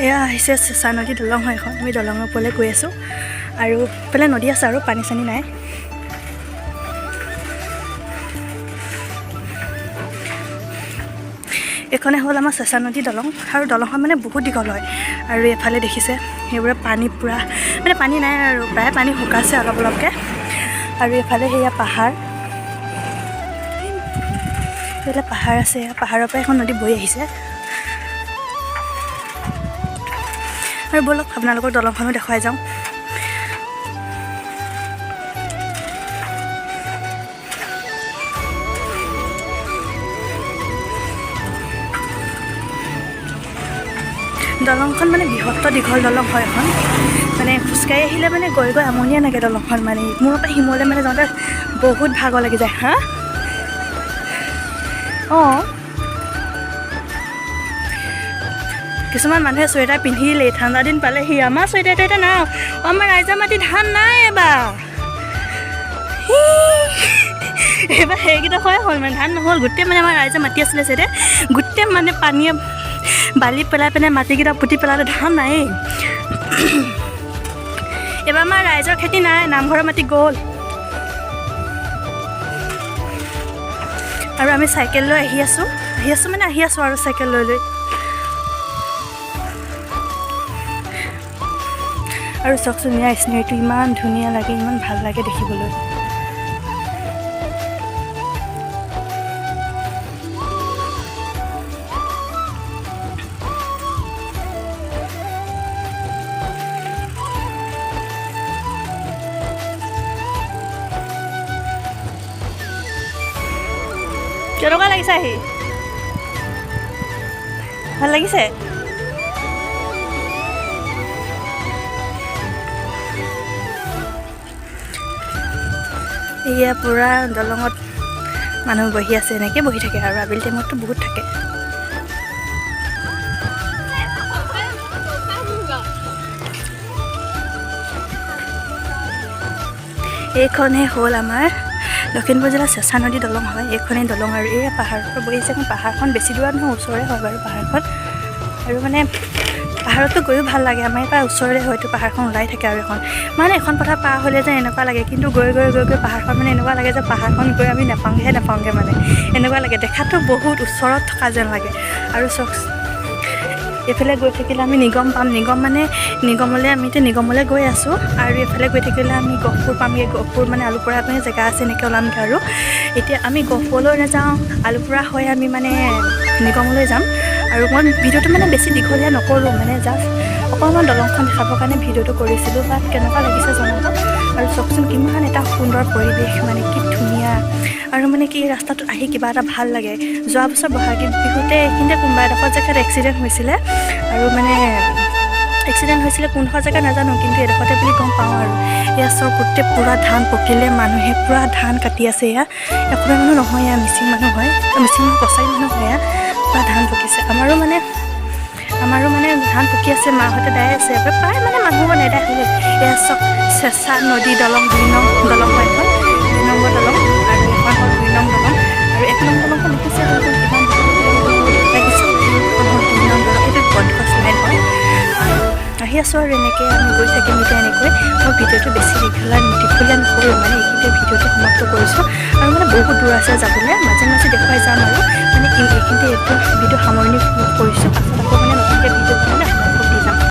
এয়া আহিছে চেঁচা নদী দলং হয় এখন। আমি দলঙৰ ওপৰলৈ গৈ আছোঁ আৰু এইফালে নদী আছে আৰু পানী চানী নাই। এইখনে হ'ল আমাৰ চেঁচা নদী দলং আৰু দলংখন মানে বহুত দীঘল হয়। আৰু এইফালে দেখিছে সেইবোৰে পানী পূৰা মানে পানী নাই আৰু প্ৰায় পানী শুকাইছে অলপ অলপকৈ। আৰু এইফালে সেয়া পাহাৰ, এইফালে পাহাৰ আছে, পাহাৰৰ পৰা এখন নদী বৈ আহিছে। আৰু ব'লক আপোনালোকৰ দলংখনো দেখুৱাই যাওঁ। দলংখন মানে বৃহত্তৰ দীঘল দলং হয় এখন, মানে খোজকাঢ়ি আহিলে মানে গৈ গৈ আমনিয়ে লাগে দলংখন, মানে মূৰৰ পৰা সিমূৰলৈ মানে যাওঁতে বহুত ভাগৰ লাগি যায়। হা অঁ, কিছুমান মানুহে চুৱেটাৰ পিন্ধিলেই ঠাণ্ডা দিন পালেহি, আমাৰ চুৱেটাৰ টুৱেটাৰ নাই। আমাৰ ৰাইজৰ মাটি ধান নাই এবাৰ, এইবাৰ সেইকেইডোখৰে হ'ল মানে ধান নহ'ল। গোটেই মানে আমাৰ ৰাইজে মাটি আছিলে চাইডে গোটেই মানে পানীয়ে বালি পেলাই পেলাই মাটিকেইটা পুতি পেলালে, ধান নায়েই। এইবাৰ আমাৰ ৰাইজৰ খেতি নাই, নামঘৰৰ মাটি গ'ল। আৰু আমি চাইকেল লৈ আহি আছোঁ, আহি আছোঁ মানে আহি আছোঁ আৰু চাইকেল লৈ লৈ। আৰু চাওকচোন ইয়াৰ স্নেহটো ইমান ধুনীয়া লাগে, ইমান ভাল লাগে দেখিবলৈ। কেনেকুৱা লাগিছে আহি? ভাল লাগিছে? এয়া পূৰা দলঙত মানুহ বহি আছে, এনেকৈ বহি থাকে আৰু আবেলি টাইমততো বহুত থাকে। এইখনহে হ'ল আমাৰ লখিমপুৰ জিলাৰ চেঁচা নদী দলং হয়, এইখনেই দলং। আৰু এই পাহাৰৰ পৰা বহি আছে, এখন পাহাৰখন বেছি দূৰত নহয়, ওচৰৰে হয় বাৰু পাহাৰখন। আৰু মানে পাহাৰতো গৈও ভাল লাগে, আমাৰ ইয়াৰ পৰা ওচৰৰে হয়তো পাহাৰখন ওলাই থাকে। আৰু এখন মানে এখন পথাৰ পাৰ হ'লে যে এনেকুৱা লাগে, কিন্তু গৈ গৈ গৈ গৈ পাহাৰখন মানে এনেকুৱা লাগে যে পাহাৰখন গৈ আমি নাপাওঁগৈহে নাপাওঁগৈ, মানে এনেকুৱা লাগে, দেখাতো বহুত ওচৰত থকা যেন লাগে। আৰু চাওক এইফালে গৈ থাকিলে আমি নিগম পাম, নিগম মানে নিগমলৈ আমি এতিয়া নিগমলৈ গৈ আছোঁ। আৰু এইফালে গৈ থাকিলে আমি গহপুৰ পামগৈ, গহপুৰ মানে আলুপৰা মানে জেগা আছে, এনেকৈ ওলামগৈ। আৰু এতিয়া আমি গহপুৰলৈ নাযাওঁ, আলুপৰা হৈ আমি মানে নিগমলৈ যাম। আৰু মই ভিডিঅ'টো মানে বেছি দীঘলীয়া নকৰোঁ, মানে জাষ্ট অকণমান দলংখন দেখাবৰ কাৰণে ভিডিঅ'টো কৰিছিলোঁ। বাট কেনেকুৱা লাগিছে জনাব। আৰু চাওকচোন কিমান এটা সুন্দৰ পৰিৱেশ, মানে কি ধুনীয়া। আৰু মানে কি ৰাস্তাটোত আহি কিবা এটা ভাল লাগে। যোৱা বছৰ বহাগী বিহুতে এইখিনিতে কোনোবা এডোখৰ জেগাত এক্সিডেণ্ট হৈছিলে, আৰু মানে এক্সিডেণ্ট হৈছিলে কোনডোখৰ জেগা নাজানো, কিন্তু এডোখৰতে বুলি গম পাওঁ। আৰু এয়া চব গোটেই পূৰা ধান পকিলে, মানুহে পূৰা ধান কাটি আছে। এয়া অসমীয়া মানুহ নহয়, এয়া মিচিং মানুহ হয়, মিচিং মানুহ কছাৰী মানুহ হয়। এয়া পূৰা ধান পকিছে, আমাৰো মানে ধান পকি আছে, মাহঁতে দাই আছে, প্ৰায় মানে মানুহবোৰ নেদাই হ'লে। এয়া চব চেঁচা নদী দলং, 2 নং দলং হয় এখন, 2 নম্বৰ দলং। আৰু এখন হ'ল 2 নং দলং, আৰু 1 নং দলংখন দেখিছে কিমান লাগিছে, এখন হ'ল 2 নং দলং, এইটো বটগছ লাইন হয়। আৰু আহি আছোঁ আৰু এনেকৈ আমি গৈ থাকিম এতিয়া এনেকৈ। মই ভিডিঅ'টো বেছি দীঘলীয়া নকৰোঁ, মানে এইখিনিতে ভিডিঅ'টো সমাপ্ত কৰিছোঁ। আৰু মানে বহুত দূৰ আছে যাবলৈ, মাজে মাজে দেখুৱাই যাম। আৰু মানে এইখিনিতে এইটো ভিডিঅ'